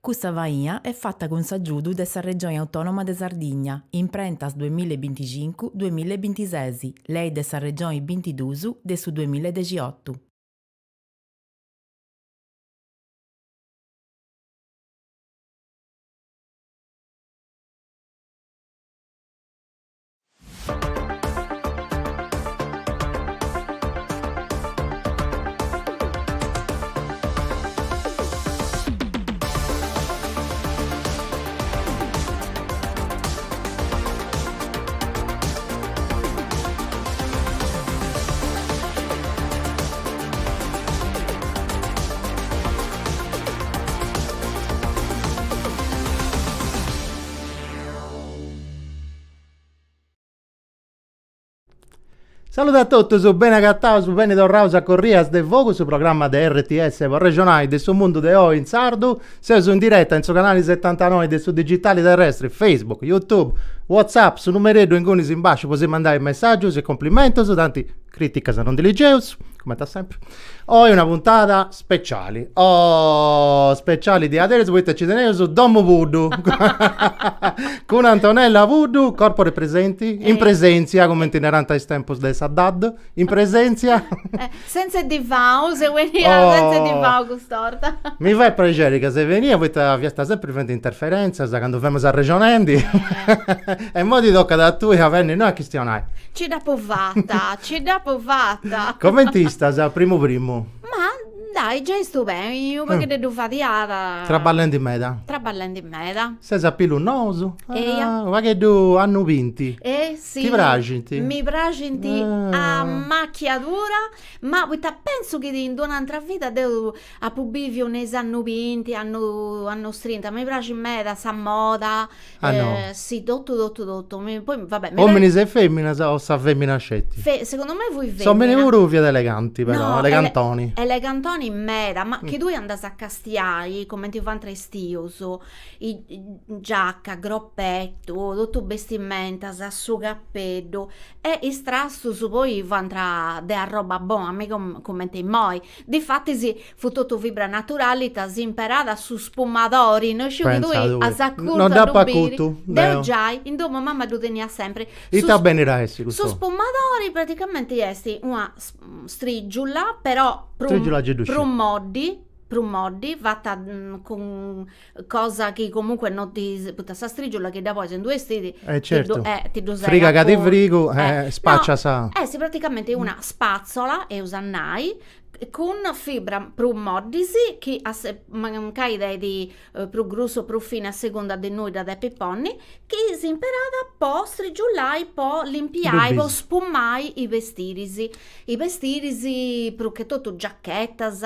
Custa faina est fata cun s'agiudu de sa Regioni Autònoma de Sardigna, Imprentas duemilla e binticincu duemilla e bintises, Lei de sa Regioni bintidus de su duemilla e dexiotu. Salude a totus, beni agataus, beni torraus a Corrias de Fogu, su programma de RTS po arrexonai de su mundu de oi in sardu. Seus in direta in su canali setantanoi de su digitali terrestri, Facebook, YouTube, Whatsapp, su numereddu ingunis in basciu po si mandai messàgius e complimentus, tanti crìticas non ndi ligeus, cumenti a sempri. Oi una puntada speciali, oh, speciali diaderus poita ci teneus Domu Puddu, cun Antonella Puddu, corpore presenti, in presèntzia, cumenti narant is tempus de sa DAD, in presèntzia. Senza divau, seu benia senza divau cust'orta. Mi fait prexeri ca ses benia poita fiast sempri fendi interferenzias candu femus arrexonendi e immoi ti tocat a tui a benni no a chistionai. Ci dd'apu fata, ci dd'apu fata. Comenti istas primu primu? Ma dai, giai istu beni, unu pagheddeddu fadiada. Traballendi meda. Traballendi meda. Ses a pilus nous? Eia. Unu pagheddu annu binti. Eh si. Ti praxint? Mi praxint a machiadura, ma poita pentzu chi in d'un'antra vida deu apu biviu ne is annu binti, annu annus trinta, mi praxit meda sa moda, Ah no? Si, totu totu totu, mi poi va bè. Ominis e feminas o sa femina sceti? Fe segundu mei fui femina. S'omini puru fiat eleganti però, no, elegantoni. Elegantoni meda, ma chi tui andas a castiai cumenti fuant 'estius, giacca, groppettu, totu bestimentas, su cappeddu e is trastus poi fuant de arroba bona, miga cumenti immoi, difatis fut totu fibra naturali ita si imperàt su spumadori, no sciu chi tui as acurtu No a dd'apu ddu biri, acutu, deu deu. giai, in domu mama ddu teniat sempri. Ita benit a essi Su custu? spumadori praticamenti est una strìgiula, però prus Strìgiula gei ddu sciu. prus moddi, prus moddi, fata cun cosa chi comunque no ti, poita sa strìgiula chi dda ponis in d'u 'estiri Eh certu, ti ddu ti ddu segat friga ca ti puru. frigu e spàciat sa. No, est praticamenti una spazzola, eus a nai, cun fibra prus moddis chi a se mancai tenit prus grussu o prus fini a segunda de innui dda depit ponni, chi si imperat po strigiullai, po limpiai, po spumai i bestiris. I bestiris prus che totu giachetas,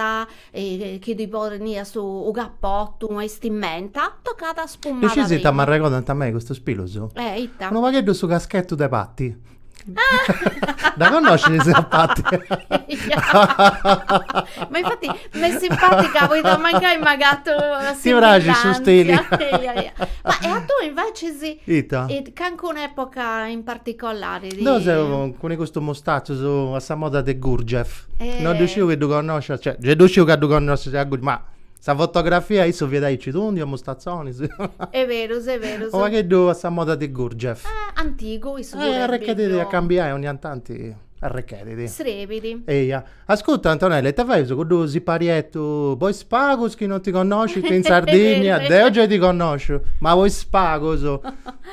chi ti poniast u capotu, una 'estimenta, tocat spumada Iscis ita prima. m'arregodant a mei custus pilus? Eh, ita? Unu pagheddu su caschettu de Patti. Dda connoscis a Patti? Ma infatti m'est simpatica poita mancai m'agatu Ti praxit su stili. Ma e a tui invecis Ita? Cancuna epoca in particolari ti. Deu seu cun custus mustatzus a sa moda de Gurdjieff. No ddu sciu chi ddu connoscias, cioè gei ddu sciu ca ddu connoscis a Gurdjieff, ma sa fotografia issu fiat aici tundiu a mustatzonis. Est berus, est berus. Unu pagheddu a sa moda de Gurdjieff. Antigu issu puru. E arrechedit a cambiai ogni tanti, arrechedit. Srebit. Eia. Ascurta Antonella, ita fais cuddu sipariettu po is pagus chi non ti connoscint in Sardigna, deu giai ti connosciu, ma po is pagus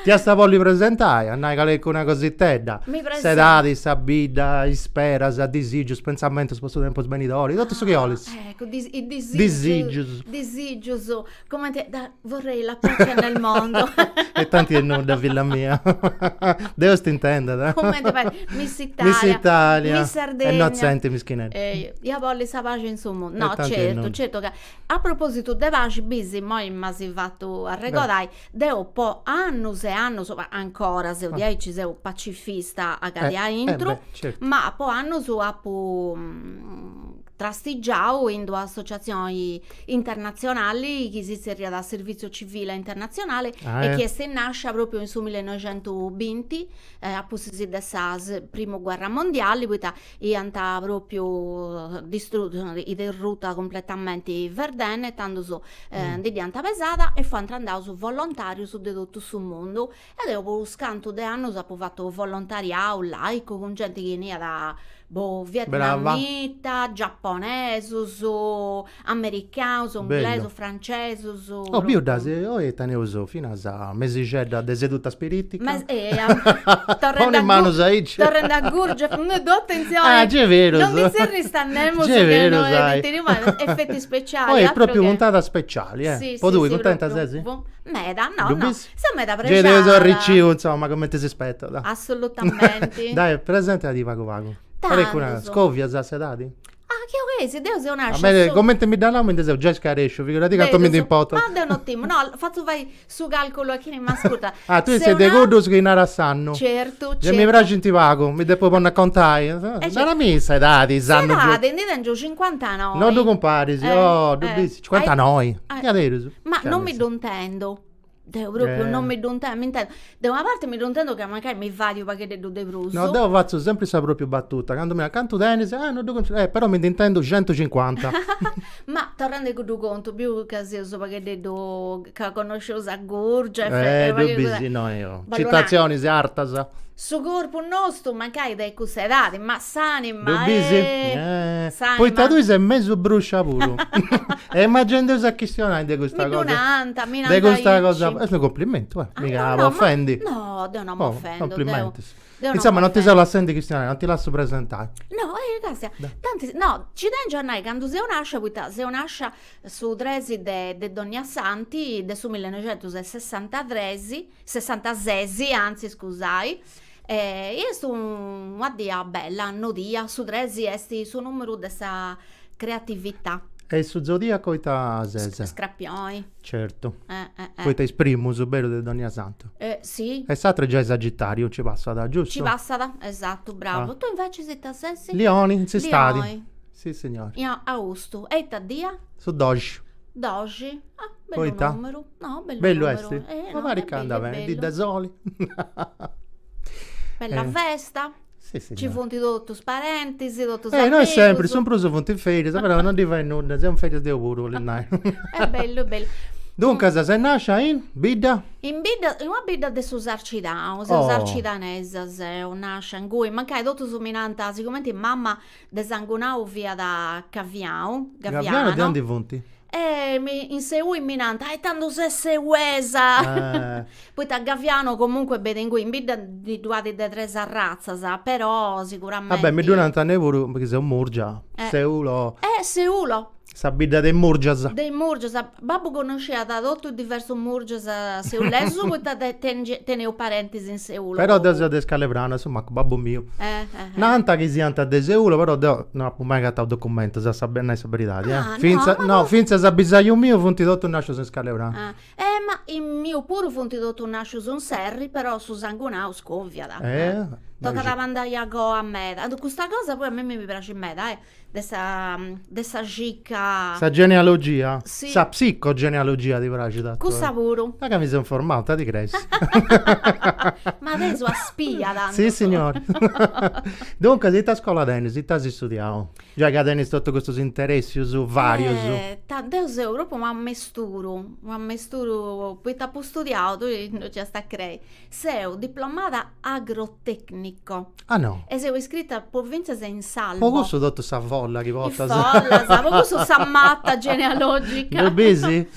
t'iast a bolli presentai, a nai calincuna cositedda, s'edadi, sa bidda, isperas, disigius, pentzamentus po su tempus benidori, totu su chi 'olis. Ecco, is disigius. Disigius, Comente da vorrei la pace nel mondo. E tanti est nudda filla mia. Deus t'intendat. Comente fait Miss Italia. Miss Italia. Miss Sardegna. È innocente mischinedda. Eh, ia bolli sa paxi in su mundu. No, certu, certu ca a propositu de paxi bis immoi m'as fatu arregodai, deu po annus e annus, ma ancora seu diaici seu pacifista a gadi aintru, ma po annus apu. trastigiau in d'una associatzioni internatzionali chi si zerriat Servizio Civile Internazionale e chi est nascia propriu in su millenoixentubinti a pustis de sa primu guerra mondiali poita iant propriu distrutu, derruta cumpletamenti Verdun e tandus ndi dd'iant pesada e fuant andaus volontarius de totu su mundu E deu po unus cantu de annus apu fatu volontariau laicu cun genti chi 'eniat boh, vietnamita, giapponesus, americanus, inglesus, francesus. Oh biu ddas, oi teneus finas mesixedda de seduta spiritica. Eia, Poni manus aici. Torrendi a Gurdjieff, atentzioni. Ah, gei berus. Non ndi zerrist a nemus che no teneus efetti speciali. Oi est propriu puntada speciali, eh. Po tui, cuntenta ses? Meda, no, no. Seu meda prexada. Gei t'eus arriciu, insoma, cumenti si spettat. Assolutamente. Dai, presentadì pagu pagu. Tandus. Scovias s'edadi? Ah, chi 'olis, deu seu nascia. A mei, cumenti mi dda nau mi ndi seu giai scaresciu, figuradì cantu mi ndi importat. Ma deu no timu, no, fatzu fai su calculu a chini m'ascurtat. Ah, tui ses de cuddus chi narat s'annu. Certu, certu. Gei mi praxint pagu, mi depu ponni a contai. Naramì s'edadi, s'annu. S'edadi, ndi tengiu cincuantanoi. No ddu cumparis, oh, ddu bis, cincuantanoi, diaderus. Ma non mi ddu intendu. Deu propriu non mi ddu intendu, mi intendu, de una parti mi ddu intendu ca mancai mi fadiu u' paghededdu de prus. No, deu fatzu sempri sa propriu battuta, candu mi nant, cantu tenis? Ah, no ddu connosciu, eh, però mi ndi intendu centucincuanta. Ma torrendi a cuddu contu, biu ca seus u' paghededdu, ca connosceus a Gurdjieff e. Eh, ddu bisi, no, eo, citatzionis artas. Su corpus nostu mancai de cussa edadi, ma s'anima Ddu bisi? Eh, s'anima. Poita tui ses mesu bruscia puru. E immagindeus a chistionai de custa cosa. Mi ddu nant, mi nant De custa cosa, est unu cumplimentu, eh, miga po ofendi. No, deu no m'ofendu. Cumplimentus. Insoma, non ti seu lassendi chistionai, non ti lassu presentai. No, eh, Cassia, tanti, no, ci tengiu a nai candu seu nascia, poita seu nascia su tresi de de Donniassanti de su millenoixentus e sessantatres, sessantasesi, anzi, scusai, e est una dia bella, nodia, su tresi est su numeru de sa creatività. E su zodiaco ita ses? Scrapioni. Certu. Eh, eh, eh. Poita is primus, beru, de Donniasantu. Eh, si. E s'atru est giai Sagittariu, nci passat, giustu? Ci passat, esattu, bravu. Ah. Tu invecias ita ses? Lioni, in s'istadi. Lioni. Si, signori. In austu. E ita dia? Su doxi. Doxi. Ah, bellu Poita? numeru. No, bellu Bellu numeru. est? Eh, Ma no, parit è ca andat bellu, è beni, dì bellu. de soli. Bella Eh. festa. Si, Ci signora. funt totus parentis, totus Eh, no est amigus. sempri, su prus funt in ferias, però non ndi fait nudda, seu in ferias deu puru, 'olit nai. Est bellu, est bellu. Duncas, ses nascia in bidda? In bidda, in una bidda de su Sarcidanu, seu Oh. sarcidanesa seu, nascia ingui, mancai totus mi nant, sigumenti mama de sangunau fiat Caviau, Gaviano Gaviano. de aundi funt? E mi, in Seui mi nant, e tando ses seuesa! Poita Gaviano comunque benit ingui, in bidda ndi ddu at de tres arratzas, però siguramenti. Vabbè, mi ddu nant a mei puru, perché seu Murgia, Seulo. Eh, Seulo! Sa bidda de is Murgias. De is Murgias. Babbu connosciat totu is diversus Murgias seulesus poita teneus parentis in Seulo. Però deu seu de Scalepranu, a su mancu babbu miu. Nant chi siant de Seulo, però deu no apu mai agatau documentus, a sa nai sa beridadi. Ah, no, ma no, fintzas a bisaju miu funt totus nascius in Scalepranu. Eh, ma is mius puru funt totus nascius in Serri, però su sangunau scoviat. Tocat a bandai a goa meda. Custa cosa poi a mei mi praxit meda, eh De sa de sa xica. Sa genealogia? Si. Sa psicogenealogia ti praxit a tui? Cussa puru. Ma ca mi seu informau, ita ti creis? Ma tesu a spia tantu. Si signori. Duncas ita scola tenis, ita as istudiau? Giai ca tenis totu custus interessius varius. Eh, deu seu propriu un'ammesturu, un'ammesturu, poita apu studiau, tui no nci as a crei, seu diplomada agrotecnico. Ah no. E seu iscrita po fintzas in s'albo. Po cussu totu sa folla chi portas. Is follas, po cussu sa mata genealogica. Ddu bisi?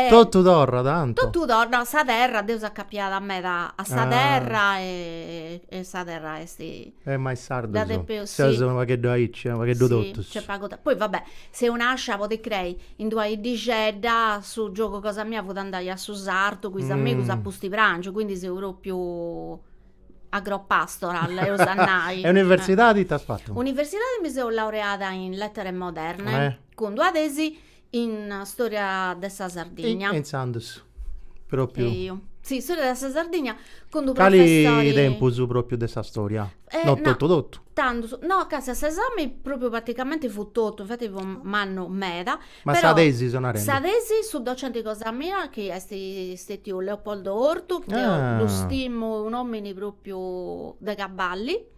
Totu torrat, tantu. Totu torrat, no, sa terra, deu seu acapiada meda a sa terra e e sa terra est. Eh ma is sardus. Dda depeus, si. Seus unu pagheddu aici, unu pagheddu totus. Nc'est pagu Poi va bè, seu nascia, po ti crei, in d'una 'iddixedda, su giogu cosa mia fut andai a su sartu cun is amigus a pusti prangiu, quindi seu propriu agropastoral, eus a nai. E universidadi ita as fatu? Universidadi mi seu laureada in lettere moderne, eh. cun d'una tesi in storia de sa Sardigna. E intzandus, propriu. Sì, storia de sa Sardigna cun unu Cali professori. tempus propriu de sa storia? Eh, No no. totu totu. Tandus, no, ca sa s'esami propriu praticamenti fut totu, infati fut mannu meda, Ma però sa tesi seu narendi. Sa tesi, su docenti cosa mia, chi est stetiu Leopoldo Ortu, chi deu ddu stimu, un'omini propriu de caballi,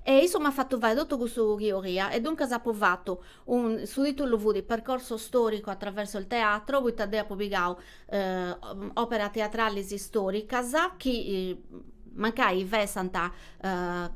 e issu m'at fatu fai totu cussu chi 'olia e duncas apu fatu un, su titulu fut Percorso storico attraverso il teatro, poita deu apu pigau operas teatralis storicas chi mancai fessant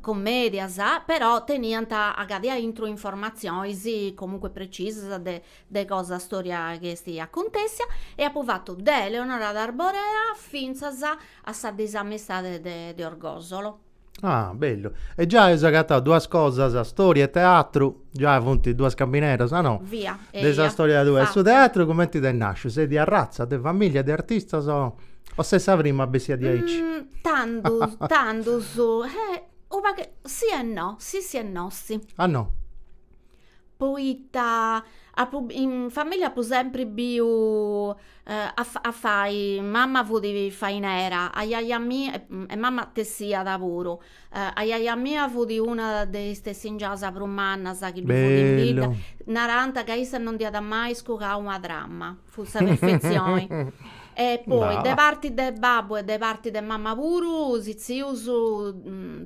commedias, però teniant agadi aintru informatzionis comunque precisas de de cosa storia chi est acuntessia e apu fatu de Eleonora d'Arborea fintzas a sa disamistade de de Orgosolo. Ah, bellu. E giai eus agatau duas cosas, storia e teatru, giai funt duas camineras, no? Via, De sa eia, storia tua. E su fatu. teatru cumenti t'est nasciu? Ses di arratza, de familia de artistas o o ses sa prima bessia diaici? Tandus, tandus, eh, u' pagu, sì e no, sì sì e nossi. Ah no? Poita apu in familia apu sempri biu a a fai, mama fut fainera, ajaja mia e mama tessiat puru, ajaja mia fut una de is tessingias prus mannas chi ddu fut in bidda, narant ca issa non dd'iat mai scucau una trama, fut sa perfetzioni. E poi de parti de babbu e de parti de mama puru is tzius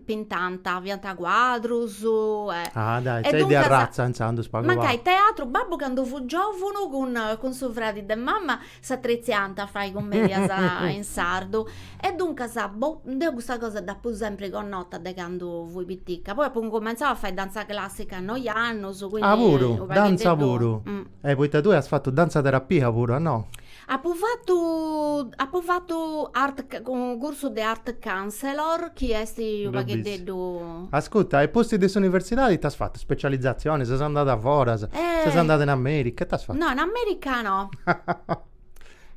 pintant, fiant cuadrus e. Ah dai, ses de arratza intzandus pagu pagu. Mancai teatru, babbu candu fut giovunu cun cun su fradi de mama s'atretziant a fai cummedias in sardu e duncas boh, deu custa cosa dd'apu sempri connota de candu fui pitica, poi apu incumentzau a fai danza classica a noi annus, quindi Ah puru, danza puru. Eh poita tui as fatu danza terapia puru, a no? Apu fatu apu fatu art unu cursu de art counselor chi est unu pagheddeddu. Ascurta, e pustis de s'universidadi ita as fatu? Specializatzioni, ses andada foras, ses andada in America, ita as fatu? No, in America no.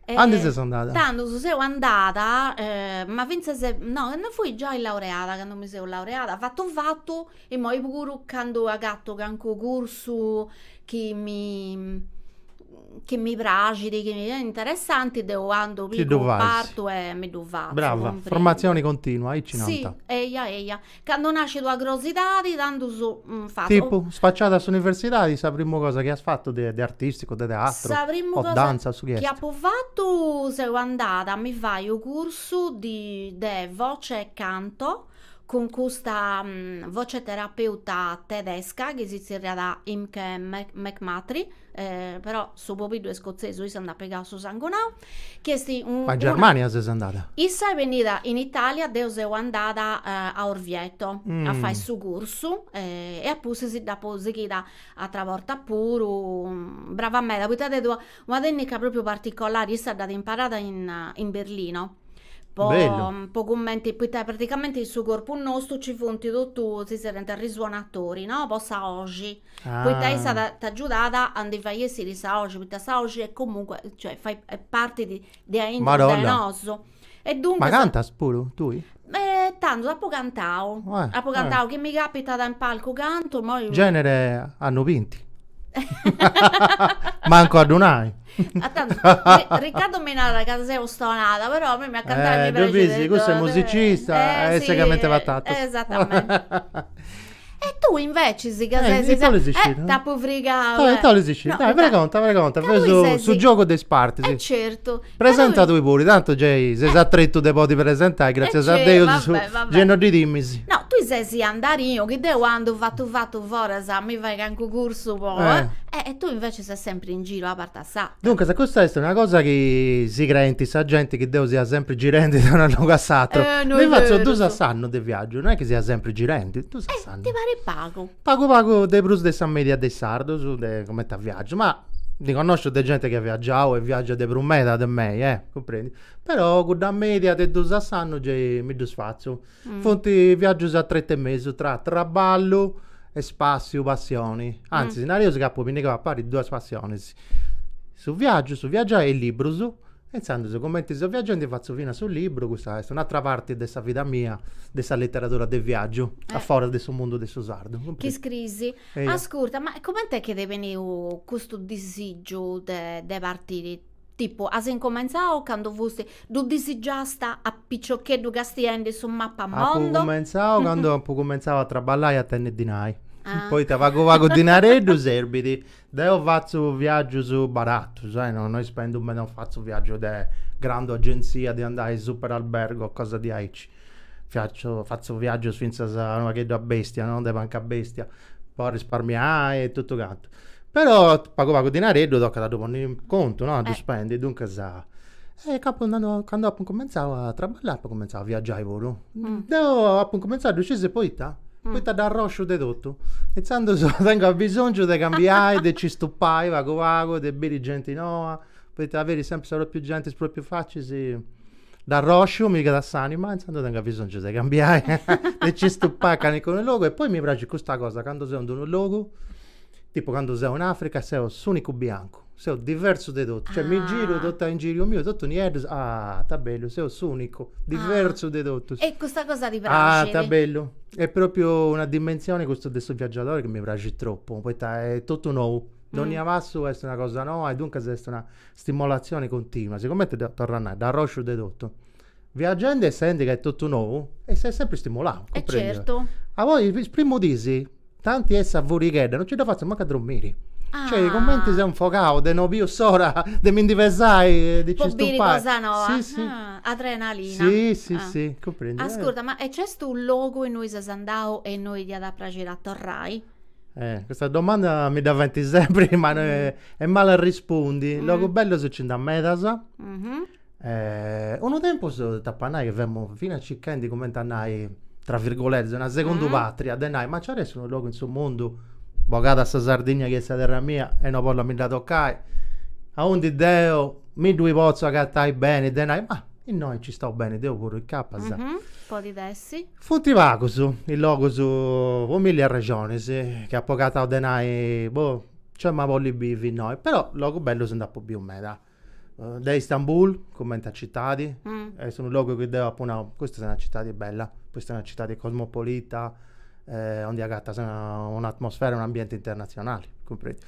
Andi ses andada? Tandus seu andada, ma fintzas, no, no fui giai laureada candu mi seu laureada, fatu fatu, immoi puru candu agatu calincunu cursu chi mi chi mi praxit, chi mi est interessanti, deu andu, pigu, partu e mi ddu fatzu. Brava, formatzioni continua, aici nant. Si, eia eia. Candu nascit una crosidadi, tandus fatzu. Tipu, spaciada s'universidadi, sa primu cosa chi as fatu de de artisticu, de teatru, Sa primu o cosa danza, su chi est. chi apu fatu, seu andada a mi fai u' cursu di de voce e canto cun custa voce terapeuta tedesca chi si zerriat Imke McMurtry, però su pobiddu est scotzesu, issa nd'at pigau su sangunau, chi est un. Ma in Germania ses andada? Issa est benida in Italia, deu seu andada a Orvieto a fai su cursu e a pustis dd'apu sighida atra borta puru, brava meda, poita tenit una tecnica propriu particolari, issa dd'at imparada in in Berlino po po cumenti, poita praticamenti in su corpus nostu nci funt totu, si zerriant risuonatori, no, po sa 'oxi, poita issa t'agiudat a ndi fai essiri sa 'oxi, poita sa 'oxi est comunque, cioè fait parti de aintru de nosu. E duncas. Ma cantas puru tui? Tandus apu cantau, apu cantau, chi mi capitat in palcu cantu, immoi. Genere annu binti. Mancu a ddu nai. A tandus, Riccardo mi narat ca seu stonada, però a mei a cantai mi praxit. Ddu bisi, cussu est musicista e segamente patatas. Esattamente. E tu invecis ca ses... Ita 'olis sciri? Eh, t'apu frigau. Ita 'olis sciri? Dai, pregonta, pregonta, feus su giogu de is partis. E certu. Presenta tui puru, tantu gei ses a tretu de podi presentai, gratzias a Deus, gei no ddi timis. No, tui ses andarinu, chi deu andu fatu fatu foras a mi fai cancu cursu po e tui invece ses sempri in giru a parti a s'atera. Duncas, custa est una cosa chi si creint sa genti chi deu sia sempri girendi de unu logu a s'atru. Ndi fatzu dus a s'annu de viaggiu, no est chi sia sempri girendi, dus a s'annu. Ti parit pagu. Pagu pagu de prus de sa media de is sardus, de cumenti a viaggiu, ma ndi connosciu de genti chi at viaggiau e viaggiat de prus meda de mei, eh, cumprendi. Però cudda media de dus a s'annu gei mi ddus fatzu. Funt viaggius a tretu e mesu tra traballu e spassiu, passioni. Antzis, nareus chi apu pinnigau a pari duas passionis, su viaggiu, su viaggiai e is librus E intzandus, cumenti seu viaggendi fatzu finas su libru, custa est un'atra parti de sa vida mia, de sa literadura de viaggiu, a foras de su mundu de su sardu. Chi scrisi. Ascurta, ma coment'est chi t'est beniu custu disigiu de de partiri? Tipu, as incumentzau candu fusti, ddu disigiasta a piciocheddu castiendi su mappamondo? Apu cumentzau candu apu cumentzau a traballai e a tenni dinai, poita pagu pagu dinareddu serbit. Deu fatzu viaggius baratus, eh, no no ispendu meda, non fatzu viaggius de grandu agenzia de andai in super albergo o cosa diaici. Fatzu fatzu viaggius finzas unu pagheddu a bestia, no, de panca bestia, po arrisparmiai e totu cantu. Però pagu pagu dinareddu tocat a ddu ponni in contu, no, a ddu spendi, duncas e candu apu incumentzau a traballai apu incumentzau a viaggiai puru. Deu apu incumentzau, ddu scis poita? Poita dd'arrosciu de totu. Intzandus tengu abisongiu de cambiai, de nci stupai pagu pagu, de biri genti noa, poita biri sempri sa propriu genti, is proprius facis, dd'arrosciu, mi pigat a s'anima, intzandus tengu abisongiu de cambiai, de nci stupai a calincunu logu e poi mi praxit custa cosa, candu seu in d'unu logu, tipu candu seu in Africa seu s'unicu biancu, seu diversu de totus, cioè mi giru totu a ingiriu miu, totu nieddus, ah ita bellu, seu s'unicu, diversu de totus. E custa cosa ti praxit? Ah ita bellu, est propriu una dimensioni custu de su viaggiadori chi mi praxit tropu, poita est totu nou, dònnia passu est una cosa noa e duncas est una stimolazioni continua, sigumenti torru a nai, dd'arrosciu de totu. Viaggendi e sendi ca est totu nou e ses sempri stimulau, E certu. A poi is primus dis, tanti est sa furighedda, non nci dda fatzu mancu a dromiri. Cioè, cumenti seu infogau de no biu s'ora de mi ndi pesai e de nci stupai. Po biri cosa noa. Si, si. Adrenalina. Si, si, si, cumprendi. Ascurta, ma e nc'est unu logu innui ses andau e innui ti iat a praxiri a torrai? Eh, custa domanda mi dda faint sempri, ma est mala a arrespundi. Logus bellus nci nd'at medas. Unu tempus t'apu a nai chi femu finas circhendi cumenti a nai, tra virgolettes, una segundu patria, de nai, ma nci at essi unu logu in su mundu, bogada sa Sardigna chi est sa terra mia e no bollu a mi dda tocai, aundi deu mi ddui potzu agatai beni, de nai, ma innoi nci stau beni deu puru, incapas. Podit essi. Funt pagus is logus po milli arrexonis chi apu agatau de nai, boh, nc'emu a bolli bivi innoi, però logus bellus nd'apu biu meda. De Istanbul, cumenti a citadi, est unu logu chi deu apu nau, custa est una citadi bella, custa est una citadi cosmopolita, aundi agatas un'atmosfera, un'ambienti internatzionali, cumprendi.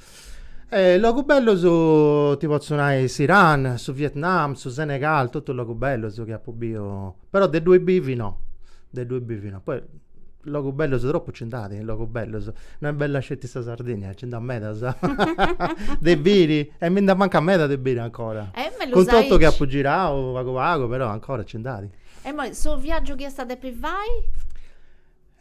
E logus bellus ti potzu nai s'Iran, su Vietnam, su Senegal, totus logus bellus chi apu biu, però de ddui bivi no, de ddui bivi no, poi Logus bellus tropu nci nd'at, logus bellus. No est bella sceti sa Sardigna, nci nd'at medas de biri e mi nd'amancat meda de biri ancora. E mellus Cun totu chi aici. apu girau pagu pagu, però ancora nci nd'at. E immoi, su viaggiu chi iast a depi fai?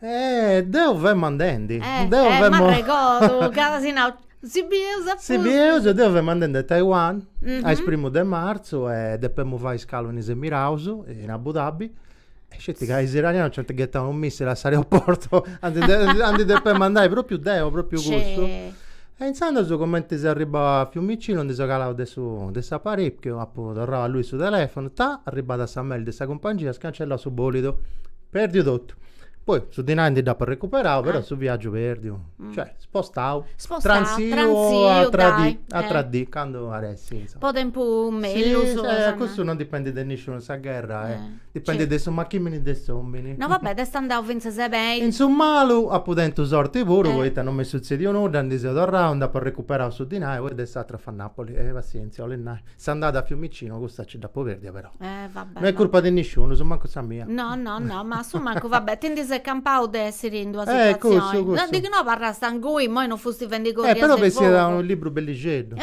Eh, deu femu andendi. Eh, Deu eh, femu m'arregodu, ca si nau, si bieus a Si pustis. bieus, deu femu andendi a Taiwan, a is primus de martzu e depemu fai iscalu in is Emiraus, in Abu Dhabi, E sceti ca is iranianus nci ant ghetau unu missili a s'aeroportu aundi depemu andai propriu deu, propriu cussu. E intzandus cumenti seu arribau a Fiumicino ndi seu calau de su de s'aparecchiu, apu torrau a allui su telefonu, ta, arribada sa mail de sa cumpangia, scancellau su bolidu, perdiu totu. Poi su dinai ndi dd'apu recuperau, però su viaggiu perdiu, cioè spostau, transiu atra dì, atra dì, candu at essi insoma. Po tempus mellus. Si, cussu non dipendit de nisciunu, sa gherra est Dipendit de su machimini de s'omini. No vabbè, est andau fintzas beni. In su malu apu tentu sorti puru, poita non m'est sutzediu nudda, ndi seu torrau, nd'apu arrecuperau su dinai, poi de s'atru a Napoli, e passienzia, 'olit nai. S'andada a Fiumicino cussa nci dd'apu perdia però. Eh vabbè. No est curpa de nisciunu, mancu sa mia. No no no, ma a su mancu vabbè, ti ndi ses campau de essiri in d'una situatzioni. Eh cussu cussu. No dicu no abarrasta ingui, immoi non fusti fendi corrias Eh però de bessiat fogu. unu libru bellixeddu.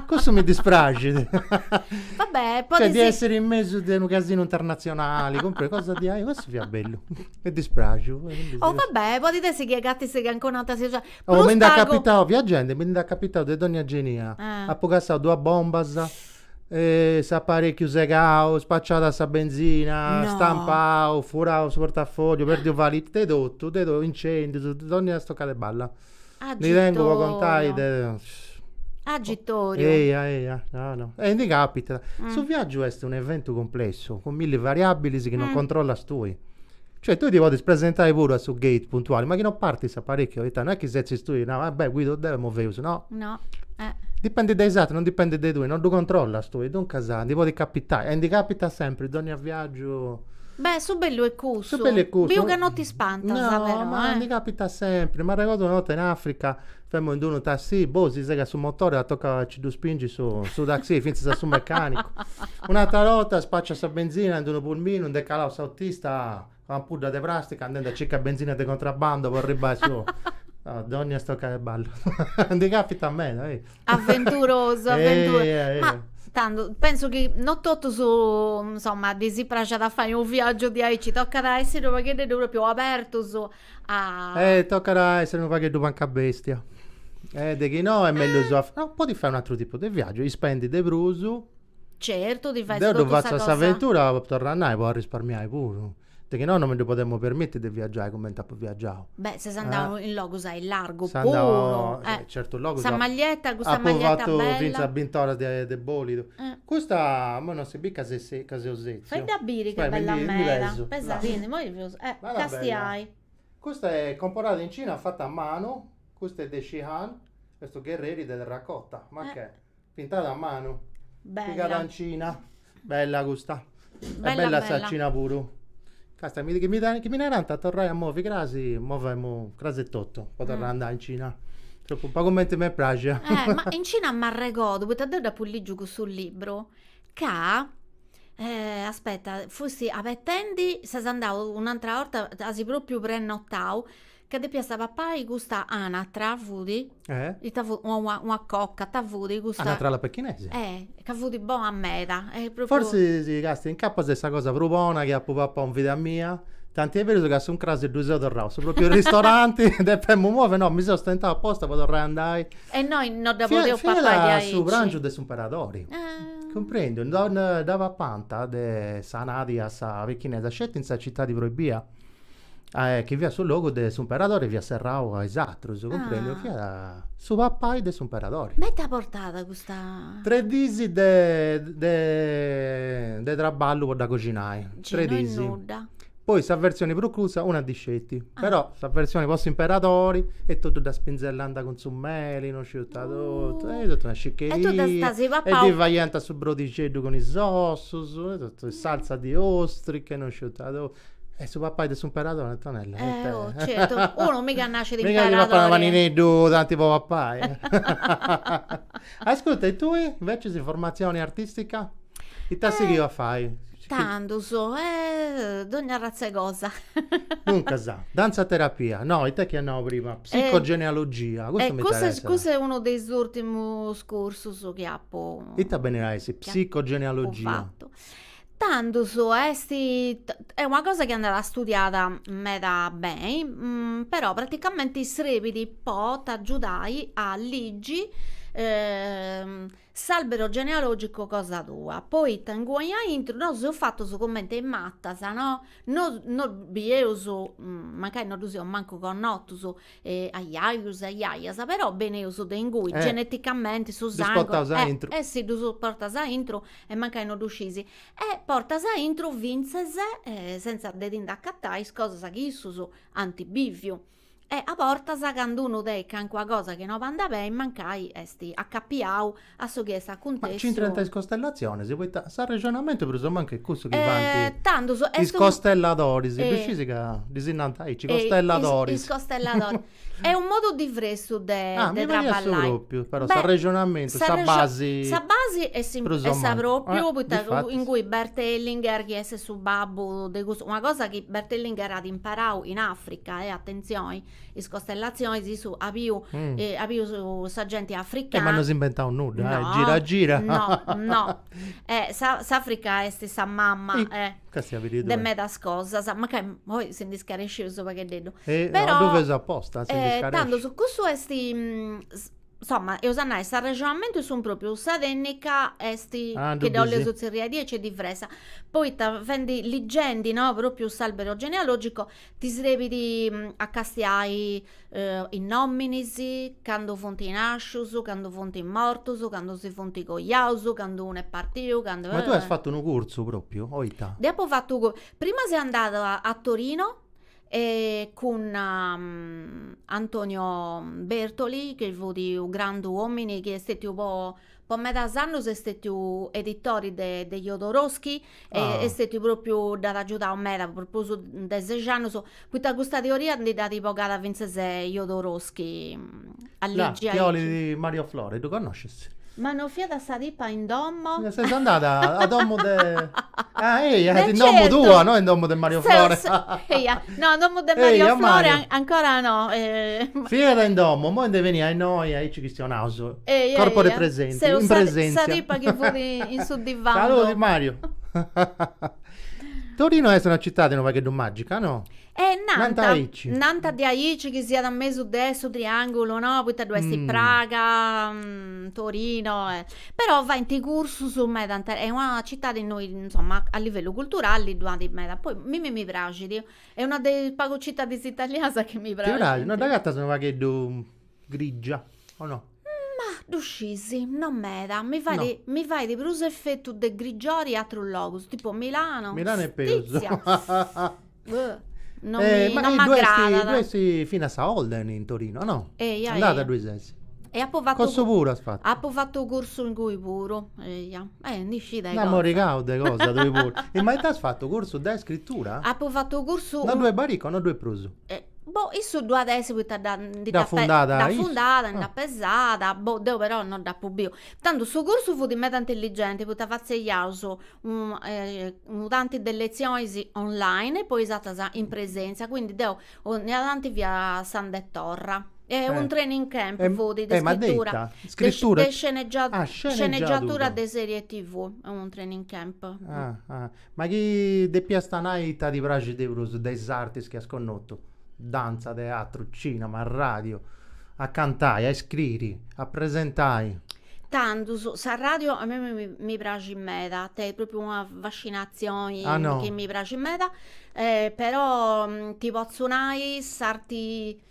Cussu mi dispraxit. Vabbè, Cioè, podis... di essiri in mesu de unu casinu internatzionali, cumprendi, cosa diaici, cussu fiat bellu. M'est dispraxiu. Oh, vabbè, podit essi chi agatis calincuna atra situazioni. Oh, Prus mi nd'at pagu... capitau, viaggendi, mi nd'at capitau de dogna genia. Ah. Apu cassau duas bombas, s'aparecchiu segau, spaciada sa benzina, No. stampau, furau su portafogliu, perdiu valigia, de totu, de totu, incendius, dogna stocada 'e balla. Ndi tengu po contai de... Agitoriu. Eia, eia, no, no. E ndi capitat. Su viaggiu est un'eventu complessu, cun milli variabilis chi non controllas tui. Cioè tui ti podis presentai puru a su gate puntuali, ma chi non partit s'aparecchiu, poita no est chi setzis tui e nai, va bè, guidu deu e moveus, no. No, eh. Dipendit de is aterus, non dipendit de tui, non ddu controllas tui, duncas ndi podit capitai, e ndi capitat sempri, dònnia viaggiu. Beh, su bellu est cussu. Su bellu est cussu. Biu ca no ti spantas, no, però, ma eh. mi capitat sempri. M'arregodu una 'orta in Africa, femu in d'unu taxi, boh, si segat su motori, at tocau a ci ddu spingi su su taxi finzas a su meccanicu. Un'atera 'orta spacciat sa benzina in d'unu pulminu, nd'est calau s'autista a ampudda de prastica andendi a circai benzina de contrabbando po arribbai a su No, dogna stocca de ballu. Ndi capitat meda, eh. Avventurosu, avventurosu. Ma tandu, pensu chi no totus, insoma, ddis praxat a fai unu viaggiu diaici, tocat a essi unu pagheddeddu propriu abertus a. Eh, tocat a essiri unu pagheddu pancabestia. Eh, de chi no est mellus a. No, podis fai un'aturu tipu de viaggiu, ispendi de prus. Certu, ti fais Deu ddu totu sa fatzu a cosa. s'aventura, torru a nai, po arrisparmiai puru. De chi no non mi ddu podemu permitti de viaggiai cumenti apu viaggiau. Beh, ses andau in logus a illargu Seu puru. andau a certus logus. Sa maglietta, custa Apu maglietta fatu bella. finzas bint'oras de bolidu. Custa, imoi non si bit ca ses ca seu setziu. Fai dda biri ca est bella meda. Pesadindi, imoi feus, castiai. Custa est comporada in Cina, fata a manu, custa est de Xi'an, est gherreri de terracotta, ma che Pintada a manu. Bella. Pigada in Cina. Bella custa. Bella Est bella sa bella. Cina puru. Casta mi chi mi chi mi narant a torrai a movi crasi, movemu crasi etotu po torrai a andai in Cina. Tropu po cumenti m'est praxia. Eh, ma in Cina m'arregodu, poita deu dd'apu ligiu cussu libru, ca aspetta, fusti abetendi, ses andau un'antra 'orta, as propriu prenotau, Ca depiast papai custa anatra fut, Eh? ita fut, una una cocca, ita fut custa. Anatra alla pechinese. Eh, ca fut bona meda, e propriu. Forsis, casti, incapas est sa cosa prus bona chi apu papau in vida mia, tanti est berus ca s'uncras ddu seu torrau, su propriu ristoranti, depemu movi, no, mi seu stentau aposta po torrai a andai. E noi no dda podeus papai Fiat diaici. su prangiu de s'umperadori. Cumprendiu, dda papant de s'anadi a sa pechinesa sceti in sa citadi proibia. Chi fiat su logu de s'umperadori fiat serrau a is atrus, cumprendiu, fiat su papai de s'umperadori. Meda portat custa. Tres dis de de de traballu po dda coxinai, tres dis. No est nudda. Poi sa versioni prus curza una dì sceti, però sa versioni po s'imperadori e totu dda spinzellant cun su meli, no sciu ita totu, e totu una sciccheria. E tu dd'as papau. E ddi faiant su brodixeddu cun is ossus, e totu, salsa di ostriche, no sciu ita totu. E su papai de s'umperadori, Antonella. Eh, oh, certu, unu miga nascit imperadori. Miga ti papat unu panineddu tanti po papai. Ascurta, e tui, invecias, formatzioni artistica? Ita as sighiu a fai? Tandus, eh, dogna arratza 'e cosa. Duncas, danza terapia, no, ita chi as nau prima, psicogenealogia, custu mi interessat. Cussu est unu de is urtimus cursus chi apu. Ita benit a essi psicogenealogia? Fatu. Tandus est est una cosa chi andat studiada meda beni, però praticamenti srebit po t'agiudai a ligi s'albero genealogico cosa tua, poita inguni aintru nosu seus fatus cumenti is matas, no, no no bieus, mancai no ddus eus mancu connotus, aiaius e aiaias, però beneus de ingui, geneticamenti su sangu, ddus portaus aintru, e si ddus portas aintru e mancai no ddu scis, e portas aintru fintzas, sentza de ti nd'acatai, is cosas chi issus ant biviu E a bortas candu unu tenit calincuna cosa chi no bandat beni mancai est acapiau a su chi est acuntessiu. Ma c'intrant is costellatzionis, poita s'arrexonamentu prus o mancu est cussu chi faint Tandus is costelladoris, ddu scis ca ddis nant aici, costelladoris. Is costelladoris. Est unu modu diversu de Ah, mi pariat su traballai. propriu, però s'arrexonamentu, sa basi Sa basi est sa propriu, poita ingui Bert Hellinger chi est su babbu de custu, una cosa chi Bert Hellinger at imparau in Africa, e atentzioni, is costellatzionis issu at biu at biu sa genti africana. Eh ma no s'est inventau nudda, eh, gira gira. No, no, s'Africa est sa mamma de medas cosas, mancai oi si ndi scaresceus u' pagheddeddu. Però ddu feus aposta, si ndi scaresci. Tandus cussu est Insoma, eus a nai, s'arrexonamentu est su propriu, sa tennica est, chi dda 'oleus tzerriai diaici, est diversa, poita fendi, ligendi, no, propriu s'albero genealogico, ti srebit a castiai is nominis, candu funt nascius, candu funt mortus, candu si funt coiaus, candu unu est partiu, candu. Ma tui as fatu unu cursu propriu, o ita? Deu apu fatu, prima seu andada a Torino e cun Antonio Bertoli, chi fut u' grandu omini chi est stetiu po. Po medas annus est stetiu editori de de Jodorowsky e est stetiu propriu, dd'at agiudau meda po prus de sexi annus, poita custa teoria ndi dd'at bogada fintzas Jodorowsky a ligi aici. Ti 'olit Mario Flore, ddu connoscis? Ma no fiat sa tipa in domo? Ses andada a domo de Ah eia, in domo tua, no in domo de Mario Flore. Eia, no, in domo de Mario Flore ancora no. Fiat in domo, immoi nd'est benia innoi, aici chistionaus. Corpore presenti, in presenzia. Sa tipa chi fut in su divanu. Saludi Mario. Torino est una citadi unu pagheddu magica, no? E nant, nant aici. Nant de aici chi siat a mesu de su triangulu, no? Poita ddu est Praga, Torino e. Però faint cursus meda, est una citadi innui, insoma, a livellu culturali ddu at meda. Poi a mimmi mi praxit, est una de is pagu citadis italianas chi mi praxint. Ti praxit? No dd'agatas unu pagheddu grigia, o no? Ma ddu scis, no meda, mi fait mi fait prus efetu de grigiori atrus logus, tipo Milano, Milano est peus. No mi no m'agradat. Ddu est finas sa Holden in Torino, no? Eia, eia. Andada ddui ses? E apu fatu. Cussu puru as fatu? Apu fatu cursu ingui puru, eia. Eh, ndi sciu de cosa. Nd'as morigau de cosa tui puru. E ma ita as fatu, cursu de scrittura? Apu fatu cursu. No ddu est Baricco, no ddu est prus? Boh, issu ddu at essi poita dda ndi dd'at fundada dd'at fundada, nd'at pesada, boh, deu però no dd'apu biu. Tandu su cursu fut meda intelligenti poita fatzeiaus unu tanti de letzionis online e poi is atras in presenzia, quindi deu 'onnia tanti fia s'anda e torra. E un training camp fut de scrittura, de sceneggiatura de serie TV, un training camp. Ma chi depiast nai ita ti praxit de prus de is artis chi as connotu, dantza, teatru, cinema, radiu, a cantai, a scriri, a presentai. Tandus, sa radiu a mei mi praxit meda, tenit propriu una fascinatzioni chi mi praxit meda, però ti potzu nai s'arti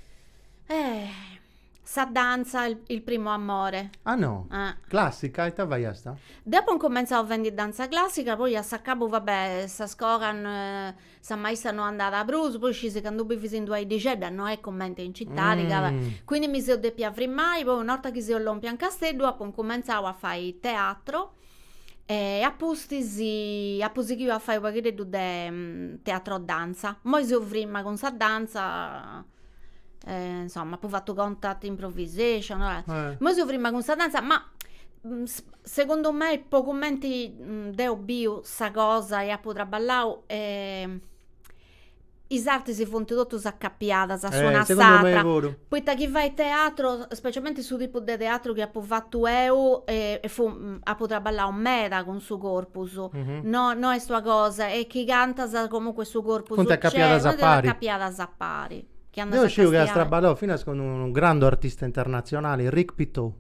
Sa danza il primo amore. Ah no? Classica ita faiast? Deu apu incumentzau fendi danza classica, poi a s'acabu va bè sa scola sa maistra no andat prus, poi scis candu bivis in d'una 'iddixedda no est cumenti in citadi ca, quindi mi seu depia frimai, poi una 'orta chi seu lompia in Casteddu apu incumentzau a fai teatro e a pustis apu sighiu a fai u' paghededdu de teatro danza, imoi seu frima cun sa danza insoma apu fatu contact improvisation imoi seu frima cun sa danza ma segundu mei po cumenti deu biu sa cosa e apu traballau is artis funt totus acapiadas s'una a s'atra, poita chi fai teatro, specialmenti su tipu de teatru chi apu fatu 'eu e fu apu traballau meda cun su corpus, no no est una cosa e chi cantas comunque su corpus Funt acapiadas a pari. acapiadas a pari. Chi andas Deu a sciu chi as traballau finas cun unu grandu artista internatzionali, Rick Pittou.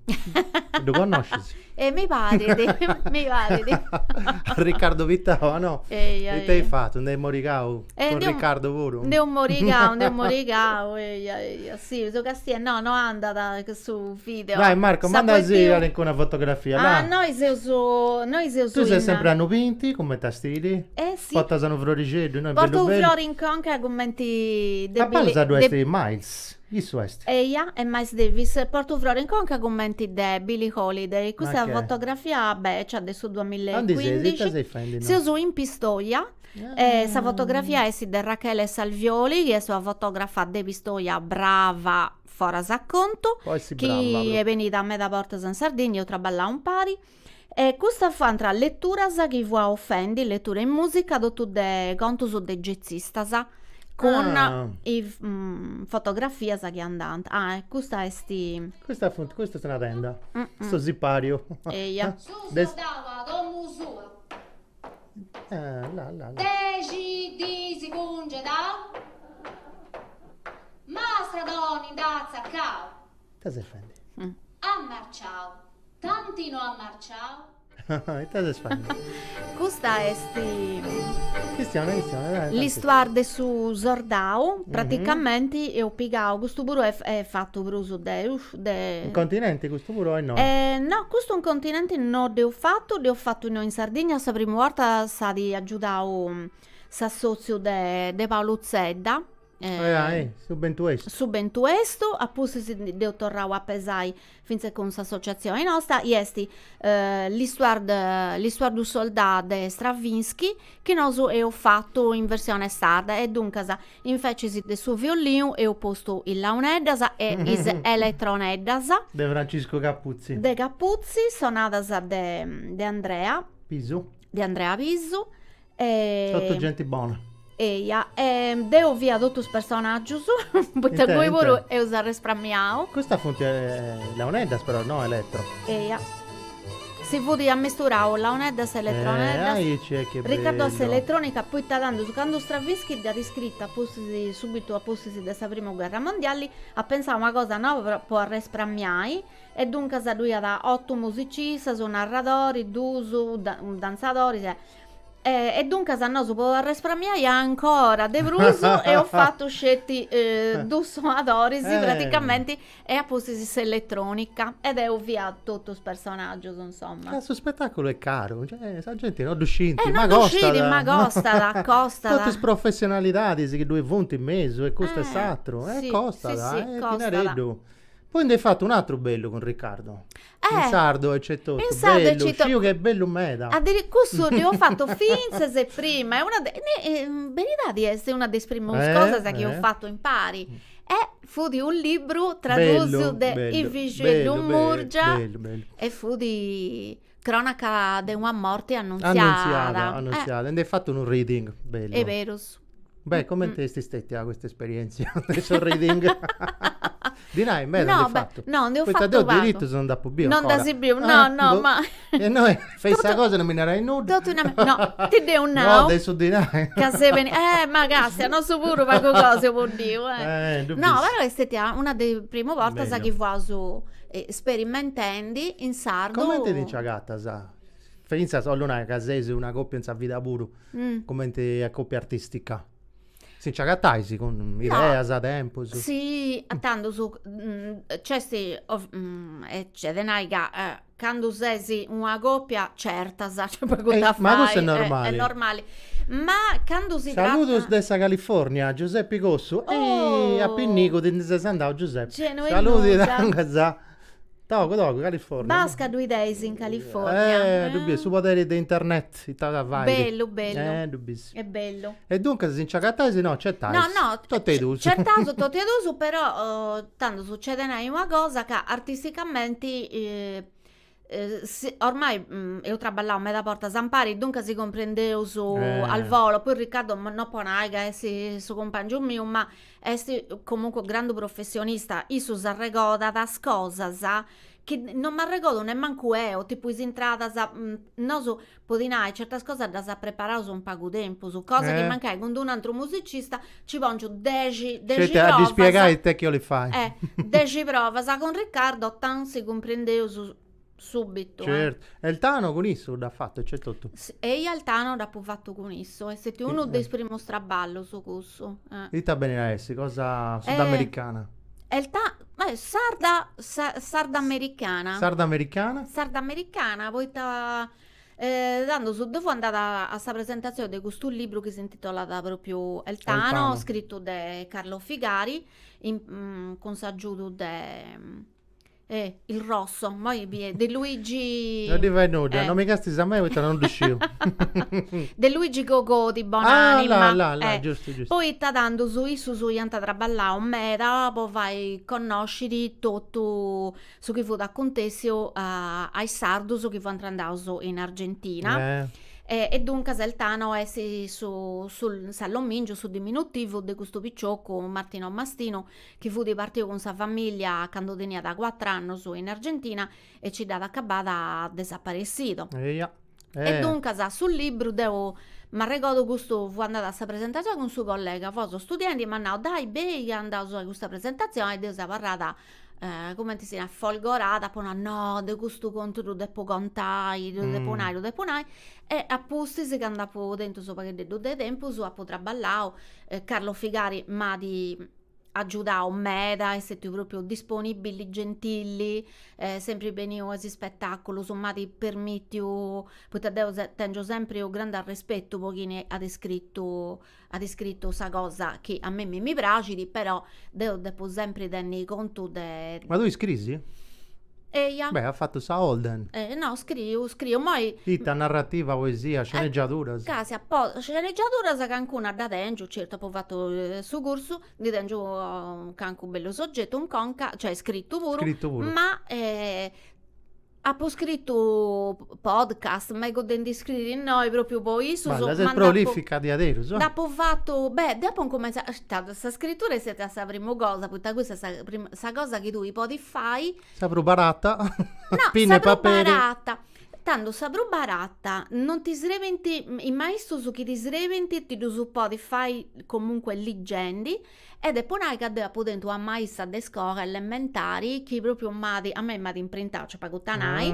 Ddu connoscis? E mi parit, mi parit. Riccardo Pittau, no? Eia, Ita eis fatu? Nd'eis morigau cun Riccardo puru? Nd'eus morigau, nd'eus morigau, eia, eia, si, seu castiendi, no, no andat su video. Dai Marco, mandasi calincuna fotografia, là. Ah, noi seus, noi seus Tui ses sempri annu pinti, cumenti a stili? Eh si. Portas unu frorixeddu, innoi bellu bellu. Portu unu frori in conca cumenti de A palas ddu est Miles. Issu est. Eia, est Miles Davis. Portu frori in conca cumenti de Billie Holiday. Custa est una fotografia becia de su duamilla e quindixi. Ita seis fendi innoi? Seus in Pistoia e sa fotografia est de Rachele Salvioli, chi est una fotografa de Pistoia brava foras a contu, chi est benida meda bortas in Sardigna, eus traballau impari. E custas fuant leturas chi fuaus fendi, letura in musica, totu de contus de jazzistas, cun ah. is fotografias chi andant. Ah, custa est... Custa funt, custa est una tenda, mm -mm. su sipariu. Eia. Su sordau a domu sua. Eh, là, là, là. Dexi disi cungedau. Mastradoni nd'at tzacau. Ita ses fendi? A marciau. Tanti no at marciau. Ita ses fendi? Custa est. Chistiona, chistiona, dai. L'histoire de su sordau, praticamenti eus pigau, custu puru est fatu prus de de. In continenti custu puru o innoi? No, custu in continenti no dd'eus fatu, dd'eus fatu innoi in Sardigna, sa primu 'orta s'at agiudau s'assotziu de de Paulu Zedda. Eh, su bentuestu. Su bentuestu, a pustis dd'eus torrau a pesai fintzas cun s'associatzioni nosta, i est L'histoire de l'histoire du soldat de Stravinsky, chi nosu eus fatu in versione sarda e duncas invecias de su violinu eus postu is launeddas e is eletroneddas. De Franciscu Capuzzi. De Capuzzi, sonadas de de Andrea. Pisu. De Andrea Pisu. E... Totu genti bona. Eia, e deu fia totus is personaggius, poita innoi puru eus arrespramiau. Custas funt launeddas però, no elettro. Eia. Si fut ammisturau launeddas e eletroneddas. Eh, aici est chi bellu. Riccardo a s'elettronica, poita tandu, candu Stravinsky dd'at iscrita a pustis, subitu a pustis de sa primu gherra mondiali, at pensau una cosa noba po arrespramiai e duncas ddu iat otu musicistas, unu narradori, dus dantzadoris e E duncas nosu po arrespramiai ancora de prus eus fatu sceti dus sonadoris praticamenti e a pustis s'eletronica e deu fia totus is personaggius insomma. Ca su spettaculu est caru, cioè sa genti no ddu scint, ma costat. No ddu scit, ma costat, costat. Totus is professionalidadis chi ddui funt in mesu e custu e s'aturu, e costat, e dinareddu. Poi nd'eis fatu un'aturu bellu cun Riccardo. In sardu aicetotu, In sardu bellu, aicetotu. sciu chi est bellu meda. Addiri cussu dd'eus fatu fintzas e prima, è una de, in beridadi est una de is primus cosas chi eus fatu impari e fut unu libru tradusiu de Ivixeddu Murgia e fut cronaca de una morti annuntziada. Annuntziada, annuntziada, e nd'eis fatu unu reading bellu. Est berus. Beh, comente est stetia custa esperientzia de su reading? Dinai meda no, nd'eis fatu. No, nd'eus fatu pagu. Poita deu diritus non nd'apu biu ancora. Non nd'as biu, no, no, ma E innoi feis sa cosa e non mi narais nudda. Totu in no, ti dd'eus nau. No, de su dinai. Ca ses beniu, eh, ma castia, nosu puru pagu cosa eus boddiu, eh. Eh, ddu No, bis. però est stetia una de is primu bortas chi fuaus sperimentendi in sardu. Comente ti nci agatas? Fintzas, 'ollu nai, ca seis una coppia in sa vida puru. Cumenti a coppia artistica. Si nci agatais cun ideas, tempus. Si, tandus nc'est e c'est de nai ca candu ses una coppia certas, nc'est pagu da fai. Ma cussu est normali. Est normali. Ma candu si tratat. Saludus de sa California, Giuseppi Cossu. E a pinnicu ti ndi ses andau Giuseppi. Saludi duncas. Togu, togu, California. Basca ddu 'ideis in California. Eh, ddu bis, su poderi de internet, ita at a fai. Bellu, bellu. Eh, ddu bis. Est bellu. E duncas si nci agatais, no, certais. No, no. Totu e dus. Certaus totu e dus, però tando sucedit nai una cosa ca artisticamenti ormai eus traballau meda bortas impari, duncas si cumprendeus al volo, poi Riccardo no po nai ca est su cumpangiu miu, ma Est comunque grandu professionista, issu s'arregodat cosas chi non m'arregodu nemmancu eo, tipu is intradas, nosu po ti nai certas cosas ddas preparaus in pagu tempus, cosa chi mancai cun d'unu atru musicista ci pongiu dexi dexi Sceti a ddi provas. spiegai ita chi 'olit fai. Dexi provas, cun Riccardo tanti si cumprendeus Subitu. Certu. E El Tano cun issu dd'at fatu aicetotu? Eia El Tano dd'apu fatu cun issu, est stetiu unu de is primus traballus cussu. Ita benit a essi, cosa sudamericana? El Tano, sarda, sarda-americana. Sarda-americana? Sarda-americana, poita tandus deu fui andada a sa presentazioni de custu libru chi s'intitolat propriu El Tano, scritu de Carlo Figari, cun s'agiudu de Eh, il rosso, moi bi de Luigi Non ddi fait nudda, non mi castis a mei poita non ddu sciu. De Luigi Cogodi, bonanima. Ah, là, là, là, giustu, giustu. Poita tandus issus iant traballau meda po fai connosciri totu su chi fut acuntessiu a is sardus chi fuant andaus in Argentina. Eh. E duncas El Tano est su s'allomingiu, su diminutivu de custu piciocu Martino Mastino chi fut partiu cun sa familia candu teniat cuatr'annus in Argentina e ci dd'at acabada desaparessido. Eia. E duncas su libru deu m'arregodu custu fui andada a sa presentazioni cun su collega, fuaus studiendi e m'at nau dai bei ca andaus a custa presentazioni e deu seu abarrada cumenti si narat folgorada apu nau no deu custu contu ddu depu contai, ddu depu nai, ddu depu nai e a pustis candu apu tentu su pagheddeddu de tempus apu traballau, Carlo Figari m'at. agiudau meda, est stetiu propriu disponibili, gentili, sempri beniu a is spettaculus, m'at permittiu, poita deu tengiu sempri u' grandu arrespetu po chini at scritu at scritu sa cosa chi a mei mi praxit, però deu depu sempri tenni contu de. Ma tui scrisi? Eia. Beh, as fatu sa Holden. No, scriu, scriu, immoi. Ita, narrativa, poesia, scenegiaduras? Casi a po, scenegiaduras cancuna dda tengiu, certu apu fatu su cursu, ndi tengiu cancu bellu soggetu in conca, cioè scritu puru. Scritu puru. Ma Apu scritu podcast, megu de ndi scriri innoi propriu po issus. Balla, ses prolifica diaderus. Nd'apu fatu, beh, deu apu incumentzau, sa scritura est stetia sa primu cosa, poita custa est sa primu, sa cosa chi tui podis fai. Sa prus barata, no, pinna sa e prus paperi. barata, tandu sa prus barata non ti srebint, is maistus chi ti srebint ti ddus podis fai comunque ligendi E depu nai ca deu apu tentu una maista de scola elementari chi propriu m'at, a mei m'at imprintau, nc'est pagu ita nai,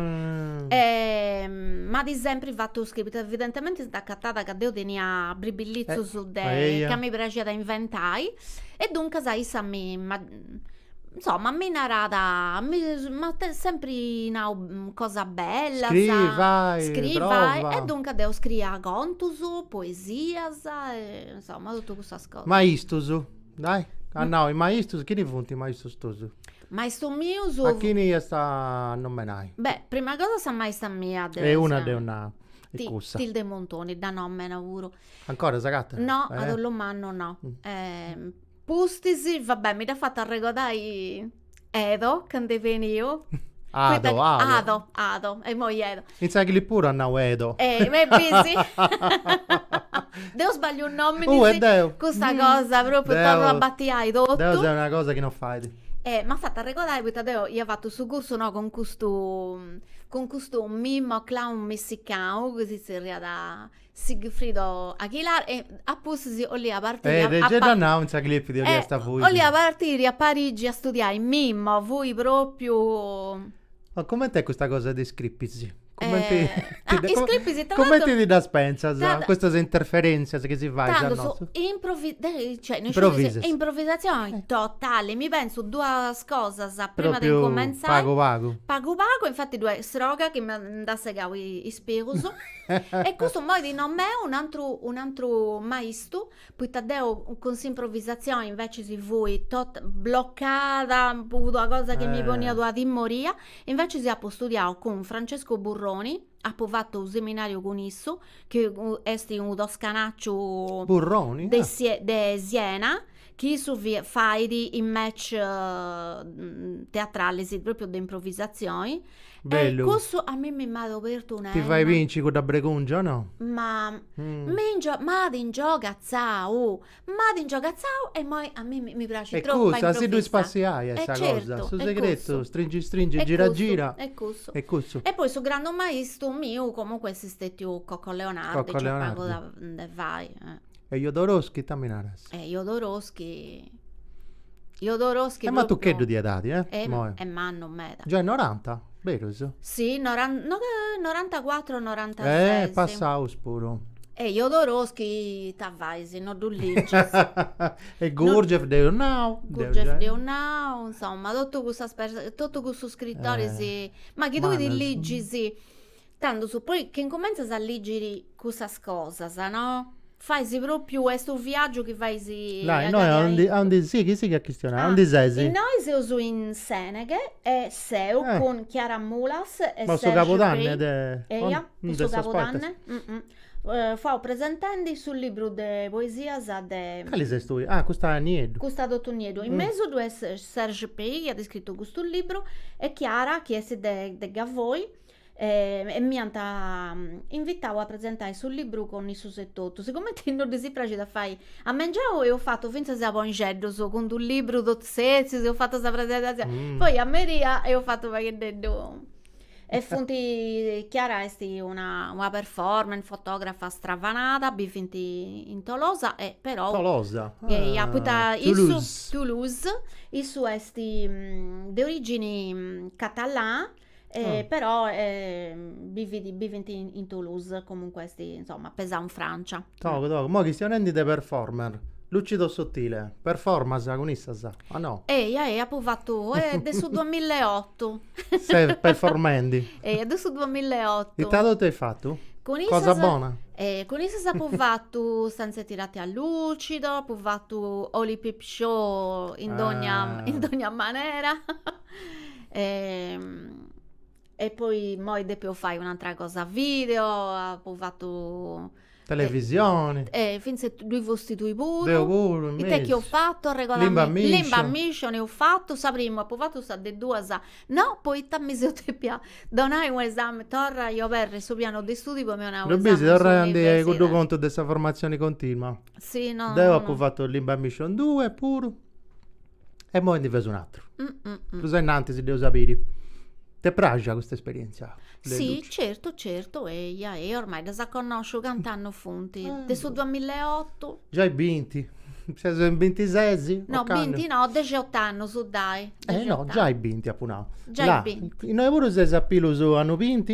e m'at sempri fatu scriri, poita evidentementi s'est acatada ca deu tenia bribillitzus de, ca mi praxiat a inventai, e duncas issa mi insoma mi narat, m'at sempri nau cosas bellas, Scrii, fai, scrii, fai, prova. e duncas deu scriia contus, poesias e insoma totu cussas cosas. Maistus, dai, as nau is maistus, chini funt is maistus tuus? Maistus mius. A chini iast a nomenai? Beh, prima cosa sa maista mia de. E una deu nau, e cussa. Tilde Montoni, dda nomeno puru. Ancora s'agatat? No, a dolu mannu no. Pustis, va bè, mi dd'at fatu arregodai Edo, candu est beniu. Ado, Ado. Ado, Ado, e immoi Edo. In sa clip puru at nau Edo. Eh, ma bisi? Deu sbagliu nominis. Uh, e deu. Custa cosa propriu torru a batiai totu. Deu seu una cosa chi no fait. E m'at fatu arregodai poita deu ia fatu su cursu no cun custu cun custu mimo clown messicanu chi si zerriat Sigfrido Aguilar e a pustis 'olia partiri a. Eh, gei dd'at nau in sa clip chi 'oliast fui. 'Olia partiri a Parigi a studiai mimo, fui propriu. Ma coment'est custa cosa de is scripis? Cumenti Ah, is scripis tra Cumenti ti ddas pentzas, custas interferentzias chi si fait a nosu? Tandu, cioè, Improvisas. Improvisatzioni totali, mi pentzu duas cosas prima de incumentzai. Pagu pagu. Pagu pagu, infati ddoi est sroga chi m'at segau is pilus E custu immoi ti nomenu un'antru un'antru maistu, poita deu cun s'improvvisatzioni invecis fui tota bloccada, fut una cosa chi mi poniat una timoria, invecis apu studiau cun Francesco Burroni, apu fatu u' seminariu cun issu, chi est unu toscanacciu Burroni? de de Siena, chi issu fait is match teatralis propriu de improvvisatzioni Bellu. E cussu a mimmi m'at obertu una Ti fait binci cudda bregungia o no? Ma m'at ingiogatzau, m'at ingiogatzau e immoi a mimmi mi praxit tropu a improvvisai. E cussu, a si ddu spassiai est sa cosa, su segretu, stringi stringi, gira gira. E cussu. E cussu. E poi su grandu maistu miu comunque est stetiu Cocco Leonardi, Cocco nc'est pagu de fai. E Jodorowsky ita mi naras? E Jodorowsky Jodorowsky Est matucheddu di edadi, eh? Est mannu meda. Giai noranta, berus? Si, norantacuatru norantasesi. Eh, passaus puru. E Jodorowsky ita fais, no ddu ligis. E Gurdjieff dd'eus nau. Gurdjieff dd'eus nau, insoma, totu cussas totu cussus scritoris, ma chi tui ti ligis Tandus, poi chi incumentzas a ligiri cussas cosas, no? Fais propriu, est unu viaggiu chi fais Là, innoi aundi, aundi, sighi, sighi a chistionai, aundi ses? Innoi seus in Seneghe e seu cun Chiara Mulas e Po su Serge Cabudanne Pey. de Eia, po de su sos Cabudanne. Fuaus presentendi su libru de poesias de. Cali ses tui? Ah, custa nieddu. Custa totu nieddu. In mesu ddu est Serge Pey chi at scritu custu libru e Chiara chi est de de Gavoi e m'iant invitau a presentai su libru cun issus etotu. Sigumenti no ddis praxit a fai a mengianu eus fatu fintzas a ponixeddus cun d'u libru totu setzius, eus fatu sa presentazioni, poi a meria eus fatu pagheddeddu e funt, Chiara est una una performer, fotografa stravanada, bivint in Tolosa e però Tolosa? Eia, poita issu, Toulouse, issu est de origini català E però bivit bivint in Toulouse, comunque est insoma pesau in Francia. Togu togu, moi chistionendi de performer. Lucido sottile, performas cun issas, o no? Eia, eia, apu fatu, de su duamillaeotu. Ses performendi. Eia, de su duamillaeotu. Ita totu ai fatu? Cun issas. Cosa bona? Cun issas apu fatu Stanze tirate a lucido, apu fatu Oli Peep Show in dogna, in dogna manera. E poi immoi depiu fai un'antra cosa video, apu fatu Televisioni. E finzas ddui fusti tui puru. Deu puru, in mesu. Ita chi eus fatu, arregodami. Limba mission. Limba mission eus fatu, sa primu apu fatu sa de duas no, poita mi seu depia donai u' esami, torra a oberri su piano di studi po mi 'onai u' Ddu esami bisi, in torrendi a s'universidadi. cuddu contu de sa formatzioni continua. Si, no. Deu apu fatu Limba mission due puru e imoi ndi feus un'aturu. Prus a innantis dd'eus a biri. T'est praxia custa esperientzia? Si, certu, certu, eia, eia, ormai ddas connosciu, cant'annus funt? De su duamillaeotu? Giai binti, ses in bintisesi? No, binti no, dexiott'annus, dai. Eh no, giai binti apu nau. Giai binti. Innoi puru ses a pilus annu binti?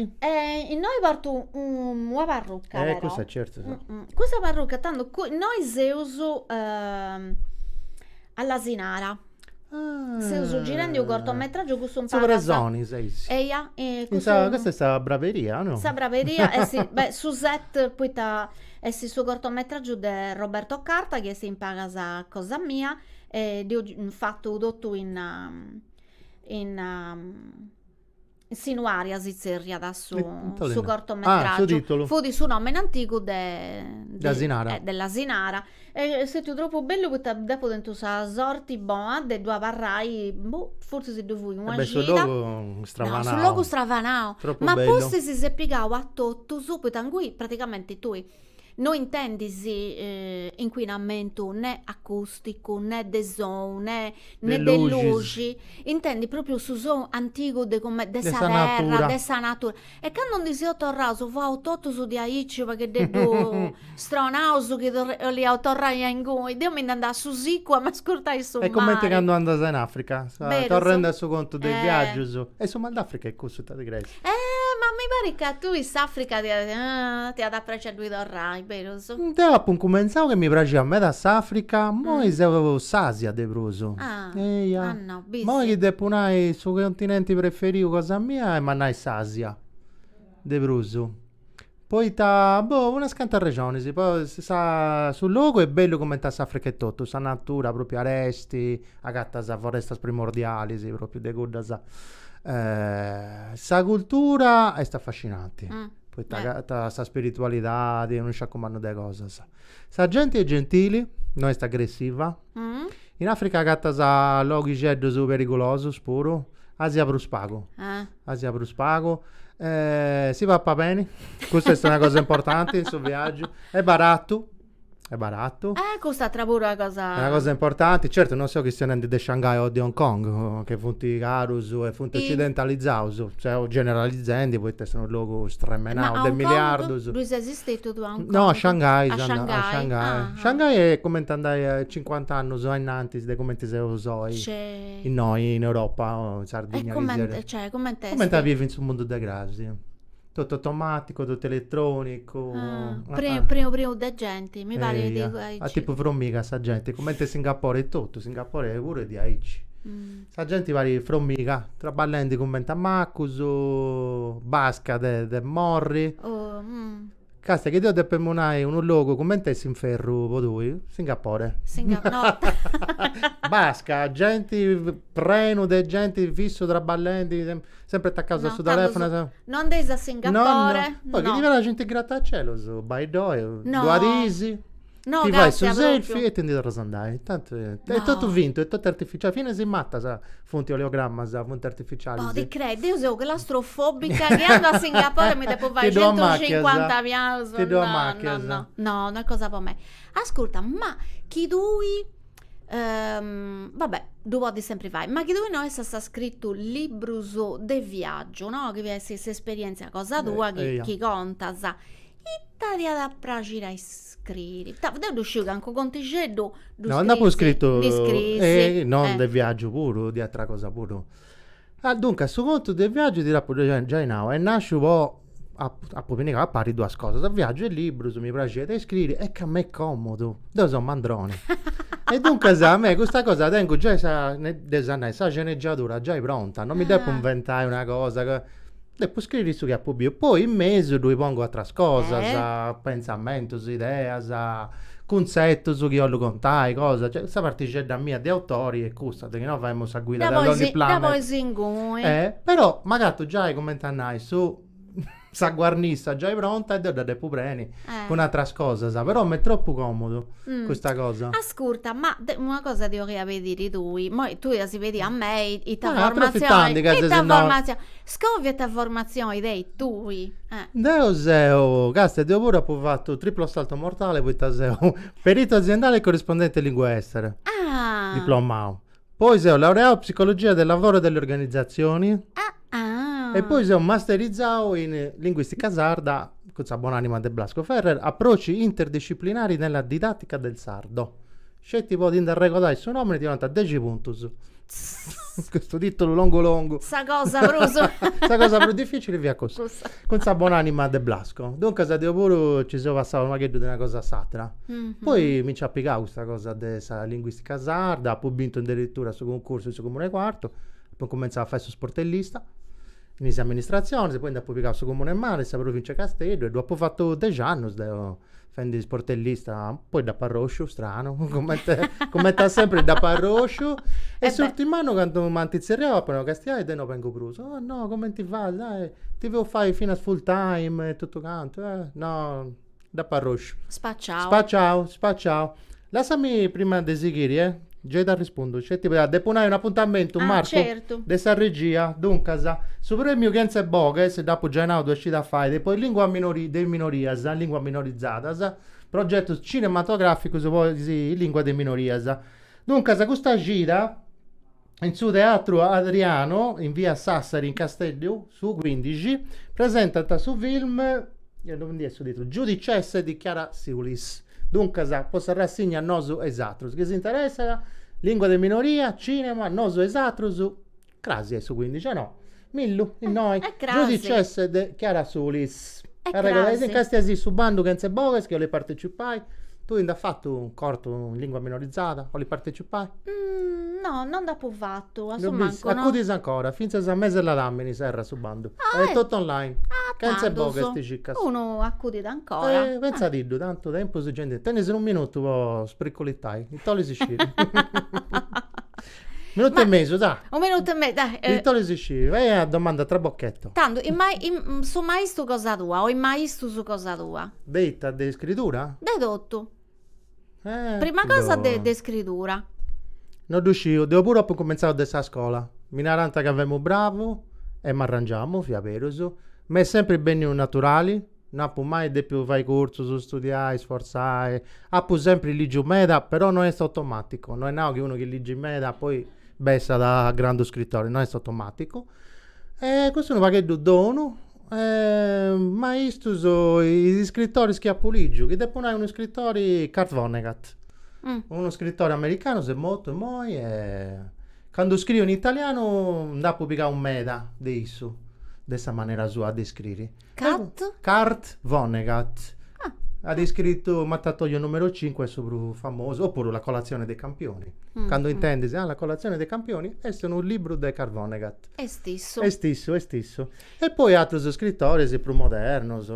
Innoi portu una parrucca Eh, però. cussa certu. Custa parrucca, tandu, innoi seus a L'Asinara. Seus girendi unu cortometraggiu cussu In su presoni seis. Eia, In sa, custa est sa braberia, o no? Sa braberia, est, beh, su set poita est su cortometraggiu de Roberto Carta chi est in pagas cosa mia e dd'eus fatu totu in in Sinuaria si zerriat su su cortometraggiu. Ah, su titulu. Fut su nomini antigu de de Asinara. De L'Asinara. E est stetiu tropu bellu poita dd'apu tentu sa sorti bona de ddu abarrai, boh, fortzis ddu fui una E beh, su cida. logu stravanau. No, su logu stravanau. Tropu Ma bellu. pustis s'est pigau a totus, poita ingui praticamenti tui No intendis incuinamentu ne acusticu, ne de sou, ne ne de luxi, intendi propriu su sou antigu de come de sa terra, de sa natura. E candu ndi seus torraus fuaus totus diaici u' pagheddeddu stronaus chi 'oliaus torrai a ingui, deu mi nd'andà a su sicu a m'ascurtai su mari. Est cumenti candu andas in Africa, torrendi a su contu de is viaggius, e su mal d'Africa est cussu, ita ti creis. Eh, ma mi parit ca tui s'Africa ti iat a praxi a ddui torrai, berus? Deu apu incumentzau che mi praxiat meda s'Africa, moi seu s'Asia de prus. Ah, Eia. ah no, bisi. Moi chi depu nai su continenti preferiu cosa mia emu a nai s'Asia, de prus. Poita, boh, unas cantas rexonis, po sa su logu est bellu cumenti a s'Africa etotu, sa natura propriu aresti, agatas forestas primordialis, propriu de cuddas. Sa cultura est affascinanti, poita agatas sa spiritualidadi, unu sciacu mannu de cosas. Sa genti est gentili, no est aggressiva. In Africa agatas loghixeddus perigulosus puru, Asia prus pagu. Asia prus pagu. Si papat beni, custa est una cosa importanti in su viaggiu, est baratu, est baratu. Eh, custa atra puru una cosa. Est una cosa importanti, certu non seu chistionendi de Shanghai o de Hong Kong, che funt carus e funt occidentalizaus, seu generalizendi poita est unu logu stremenau de miliardus. Ma a Hong Kong? Ddui ses stetiu tui a Hong Kong? No, a Shanghai, A Shanghai, a Shanghai. Shanghai est cumenti andai cincuant'annus a innantis de cumenti seus oi. Innoi in Europa o in Sardigna. E cumenti, cioè, cumenti est? Cumenti a bivi in su mundu de crasi. Totu automaticu, totu eletronicu. Prenu prenu prenu de genti, mi parit aici. A tipu fromiga sa genti, cumenti Singapore etotu, Singapore puru est diaici. Sa genti parit fromiga, traballendi cumenti a macus, basca de de morri. Castia, chi deu depemu nai unu logu cumenti est s'inferru po tui? Singapore. Singa no. Basca, genti, prenu de genti fissu traballendi, sempri atacaus a su telefono. No andeis a Singapore? No, no. Poi chi ti praxint is gratacelos, bai ddoi, No. duas dis, No, ti fais su castia selfie propriu. e ti ndi torras a andai. Tantu est totu fintu, est totu artificiali, finas is matas funt oleogrammas, funt artificialis. Po ti crei, deu seu claustrofobica chi andu a Singapore mi depu fai Ti ddu ammacchias. centucincuanta pianus, Ti ddu no, no, ammacchias. no, no, no est cosa po mei. Ascurta, ma chi tui, vabbè, ddu podis sempri fai, ma chi tui no essas scritu librus de viaggiu, no, chi fiat s'esperienzia cosa tua chi chi contas, Ita t'iat a praxiri a scriri? Deu ddu sciu ca calincunu contixeddu ddu No, nd'apu scritu, ndi scriis. e non de viaggiu puru, de atera cosa puru. Ah, duncas, su contu de viaggiu ti dd'apu giai nau, est nasciu po. Apu pinigau a pari duas cosas, viaggiu e librus, mi praxiat a iscriri e ca m'est comodu, deu seu mandroni. E duncas a mei custa cosa tengu giai sa, dd'eus a nai, sa sceneggiadura giai pronta, non mi depu inventai una cosa, depu scriri su chi apu biu, poi in mesu ddui pongu ateras cosas, pentzamentus, ideas, cuntzetus chi 'ollu contai, cosas, cioè sa partixedda mia de autori est cussa, de chi no faemu sa guida de Lonely Planet. Dda pois inguni. Però m'agatu giai, cumenti a nai, su sa guarnissa giai pronta e deu dda depu preni cun ateras cosas, però m'est tropu comodu custa cosa. Ascurta, ma una cosa ti 'olia pediri tui, immoi tui as pediu a mei ita formatzioni, ita formatzioni, scovia ita formatzioni tenis tui. Deu seu, castia, deu puru apu fatu triplo salto mortale poita seu perito aziendale e corrispondente lingue estere, diplomau. Poi seu laureau in psicologia del lavoro e delle organizzazioni. E poi seu masterizau in linguistica sarda cun sa bon'anima de Blasco Ferrer, approcci interdisciplinari nella didattica del sardo. Sceti po ti nd'arregodai su nomini ti 'onant dexi puntus. Custu titulu longu longu. Sa cosa prus. Sa cosa prus dificili fiat cussa. Cun sa bon'anima de Blasco. Duncas deu puru nci seu passau unu pagheddu de una cosa a s'atera. Poi mi nci at pigau custa cosa de sa linguistica sarda, apu bintu in deretura su cuncursu in su Comunu 'e Cuartu, apu incumentzau a fai su sportellista in is amministratzionis, poi nd'apu pigau su Comunu 'e Mara, sa Provincia 'e Casteddu e ddu apu fatu dexi annus deu fendi sportellista, poi dd'apu arrosciu, stranu, cumenti cumenti a sempri dd'apu arrosciu e s'urtimu annu candu m'ant tzerriau apu nau castiai deu no bengu prus, oh no cumenti fais, dai ti feus fai finas full time e totu cantu, eh no dd'apu arrosciu. Spaciau. Spaciau, spaciau. Lassami prima de sighiri eh, gei t'arrispundu, sceti depu nai un'apuntamentu Marcu de sa regia, duncas, su premiu Chentze Boghes, dd'apu giai nau duas cidas fait, po is linguas de is minorias, linguas minorizadas, progetus cinematograficus po is linguas de is minorias. Duncas custa cida in su Teatru Adriano in via Sassari in Casteddu, su cuindixi, presentant su film, non ndi est su titulu, Giudicesse di Chiara Sulis. Duncas po sa rassigna Nosu e is atrus, chi s'interessat, lingua de minoria, cinema, Nosu e is atrus, crasi est su cuindixi o no? Millu, innoi, Giudicesse de Chiara Sulis. Arregodai, castiasì su bandu Chentze Boghes chi 'olit partecipai Tui nd'as fatu unu cortu in lingua minorizada? 'Olis partecipai? No, non nd'apu fatu, a su mancu no. Acudis ancora, fintzas a mese 'e ladamini serrat su bandu. Ah, Est totu online. Ah, Chentze boghes ti circas. Unu acudit ancora. Eh, pentzadiddu, tantu tempus gei ndi tenis unu minutu po spriculitai, ita 'olis sciri? Minutu e mesu, dai. Unu minutu e mesu, dai. Ita 'olis sciri? Fai una domanda trabocchetto. Tandu, su maistu cosa tua o is maistus cosa tua? De ita? De iscridura? De totu. Prima cosa de de iscridura. No ddu sciu, deu puru apu incumentzau de sa scola. Mi narant ca femu bravu e m'arrangiamu, fiat berus. M'est sempri benniu naturali, no apu mai depiu fai cursus, studiai, sfortzai. Apu sempri ligiu meda, però no est automaticu, no est nau chi unu chi ligit meda poi bessat a grandu scritori, no est automaticu. E custu unu pagheddu donu Maistus is iscritoris chi apu ligiu, chi depu nai unu scritori Kurt Vonnegut, unu scritori americanu, s'est mortu immoi e candu scriu in italianu nd'apu pigau meda de issu, de sa manera sua de scriri. Kurt? Kurt Vonnegut. At iscritu Mattatoio numero cinque est su prus famosu, opuru La colazione dei campioni. Candu intendis, ah la colazione dei campioni, est unu libru de Kurt Vonnegut. Est issu. Est issu, est issu. E poi atrus scritoris prus modernos,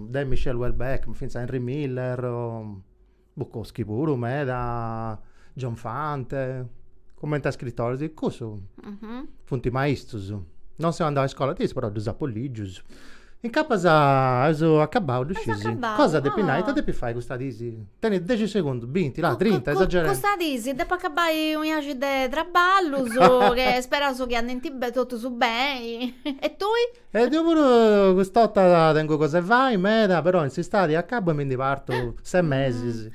de Michel Houellebecq, fintzas Henry Miller, Bukowski puru meda, John Fante, cumenti a scritoris, cussus funt maistus. Non seu andau a iscola de issus, però ddus apu ligius. Incapas eus acabau, ddu scis. Cosa depi nai, ita depi fai custa dis? Tenis dexi segundus, binti, là, trinta, esagerendi. Custa dis depu acabai unu iaxi de traballus, che speraus chi andint totus beni. E tui? E deu puru cust'orta tengu cosa 'e fai meda, però in s'istadi acabu e mi ndi partu ses mesis.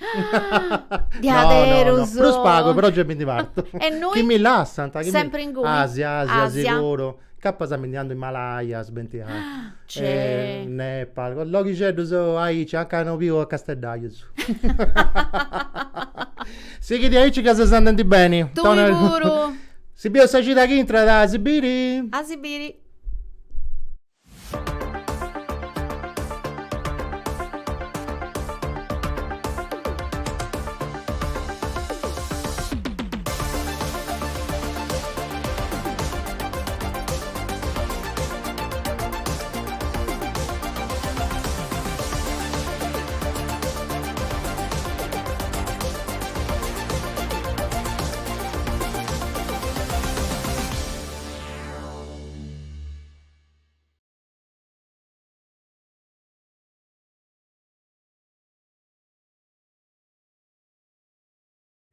Diaderus? Prus pagu, però gei mi ndi partu. E innui? Chi mi lassant. Sempri inguni? Asia, Asia, siguru. Incapas mi ndi andu Himalaya, sbentiai. Cè. Nepal, loghixeddus aici, anca no biu a casteddaius. Sighidi aici ca ses andendi beni. Tui puru. Si bieus sa cida chi intrat, a si biri. A si biri.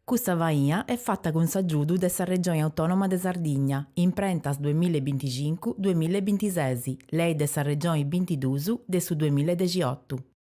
Custa faina est fata cun s'agiudu de sa Regioni Autònoma de Sardigna, imprentas duamilla e binticincu, duamilla e bintises, Lei de sa Regioni bintidus de su duamilla e dexiotu.